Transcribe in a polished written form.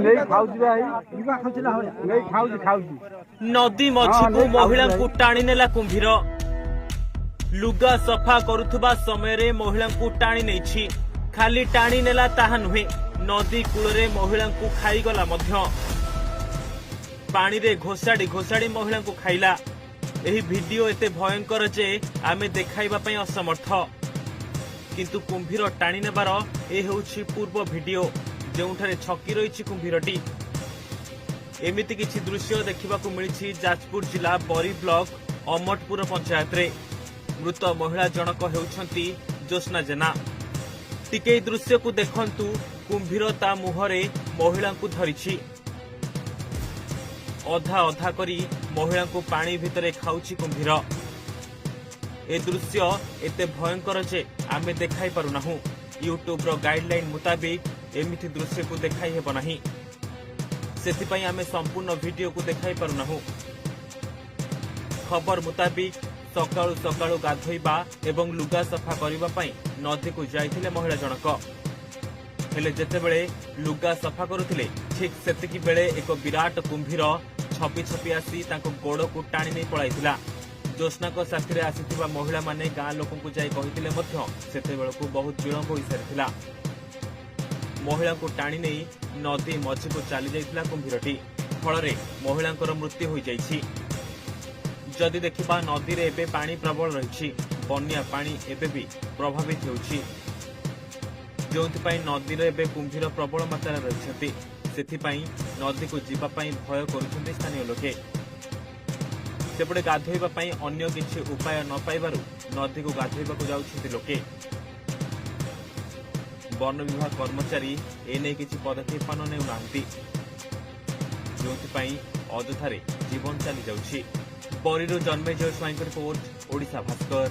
ନେଇ ଖାଉଛି ଭାଇ, ନେଇ ଖାଉଛି ଖାଉଛି। ନଦୀ ମଝିକୁ ମହିଳାଙ୍କୁ ଟାଣିନେଲା କୁମ୍ଭୀର। ଲୁଗା ସଫା କରୁଥିବା ସମୟରେ ମହିଳାଙ୍କୁ ଟାଣି ନେଇଛି। ଖାଲି ଟାଣି ନେଲା ତାହା ନୁହେଁ, ନଦୀ କୂଳରେ ମହିଳାଙ୍କୁ ଖାଇଗଲା ମଧ୍ୟ। ପାଣିରେ ଘୋଷାଡି ଘୋଷାଡି ମହିଳାଙ୍କୁ ଖାଇଲା। ଏହି ଭିଡିଓ ଏତେ ଭୟଙ୍କର ଯେ ଆମେ ଦେଖାଇବା ପାଇଁ ଅସମର୍ଥ। କିନ୍ତୁ କୁମ୍ଭୀର ଟାଣି ନେବାର ଏ ହେଉଛି ପୂର୍ବ ଭିଡିଓ, ଯେଉଁଠାରେ ଛକି ରହିଛି କୁମ୍ଭୀରଟି। ଏମିତି କିଛି ଦୃଶ୍ୟ ଦେଖିବାକୁ ମିଳିଛି ଯାଜପୁର ଜିଲ୍ଲା ବରୀ ବ୍ଲକ ଅମଟପୁର ପଞ୍ଚାୟତରେ। ମୃତ ମହିଳା ଜଣକ ହେଉଛନ୍ତି ଜ୍ୟୋତ୍ସ୍ନା ଜେନା। ଟିକେ ଏହି ଦୃଶ୍ୟକୁ ଦେଖନ୍ତୁ। କୁମ୍ଭୀର ତା ମୁହଁରେ ମହିଳାଙ୍କୁ ଧରିଛି। ଅଧା ଅଧା କରି ମହିଳାଙ୍କୁ ପାଣି ଭିତରେ ଖାଉଛି କୁମ୍ଭୀର। ଏ ଦୃଶ୍ୟ ଏତେ ଭୟଙ୍କର ଯେ ଆମେ ଦେଖାଇ ପାରୁନାହୁଁ। ୟୁଟ୍ୟୁବର ଗାଇଡଲାଇନ ମୁତାବିକ ଏମିତି ଦୃଶ୍ୟକୁ ଦେଖାଇ ହେବ ନାହିଁ। ସେଥିପାଇଁ ଆମେ ସମ୍ପୂର୍ଣ୍ଣ ଭିଡିଓକୁ ଦେଖାଇ ପାରୁନାହୁଁ। ଖବର ମୁତାବିକ, ସକାଳୁ ସକାଳୁ ଗାଧୋଇବା ଏବଂ ଲୁଗା ସଫା କରିବା ପାଇଁ ନଦୀକୁ ଯାଇଥିଲେ ମହିଳା ଜଣକ। ହେଲେ ଯେତେବେଳେ ଲୁଗା ସଫା କରୁଥିଲେ, ଠିକ୍ ସେତିକି ବେଳେ ଏକ ବିରାଟ କୁମ୍ଭୀର ଛପି ଛପି ଆସି ତାଙ୍କ ଗୋଡକୁ ଟାଣି ନେଇ ପଳାଇଥିଲା। ଜ୍ୟୋତ୍ସ୍ନାଙ୍କ ସାଥିରେ ଆସିଥିବା ମହିଳାମାନେ ଗାଁ ଲୋକଙ୍କୁ ଯାଇ କହିଥିଲେ ମଧ୍ୟ ସେତେବେଳକୁ ବହୁତ ବିଳମ୍ବ ହୋଇସାରିଥିଲା। ମହିଳାଙ୍କୁ ଟାଣି ନେଇ ନଦୀ ମଝିକୁ ଚାଲି ଯାଇଥିଲା କୁମ୍ଭୀରଟି। ଫଳରେ ମହିଳାଙ୍କର ମୃତ୍ୟୁ ହୋଇଯାଇଛି। ଯଦି ଦେଖିବା, ନଦୀରେ ଏବେ ପାଣି ପ୍ରବଳ ରହିଛି। ବନ୍ୟା ପାଣି ଏବେ ବି ପ୍ରଭାବିତ ହେଉଛି, ଯେଉଁଥିପାଇଁ ନଦୀରେ ଏବେ କୁମ୍ଭୀର ପ୍ରବଳ ମାତ୍ରାରେ ରହିଛନ୍ତି। ସେଥିପାଇଁ ନଦୀକୁ ଯିବା ପାଇଁ ଭୟ କରୁଛନ୍ତି ସ୍ଥାନୀୟ ଲୋକେ। ସେପଟେ ଗାଧୋଇବା ପାଇଁ ଅନ୍ୟ କିଛି ଉପାୟ ନ ପାଇବାରୁ ନଦୀକୁ ଗାଧୋଇବାକୁ ଯାଉଛନ୍ତି ଲୋକେ। ବନ ବିଭାଗ କର୍ମଚାରୀ ଏନେଇ କିଛି ପଦକ୍ଷେପ ନେଉନାହାନ୍ତି, ଯେଉଁଥିପାଇଁ ଅଯଥାରେ ଜୀବନ ଚାଲିଯାଉଛି। ବରୀରୁ ଜନ୍ମେଜୟ ସ୍ୱାଇଁଙ୍କ ରିପୋର୍ଟ, ଓଡ଼ିଶା ଭାସ୍କର।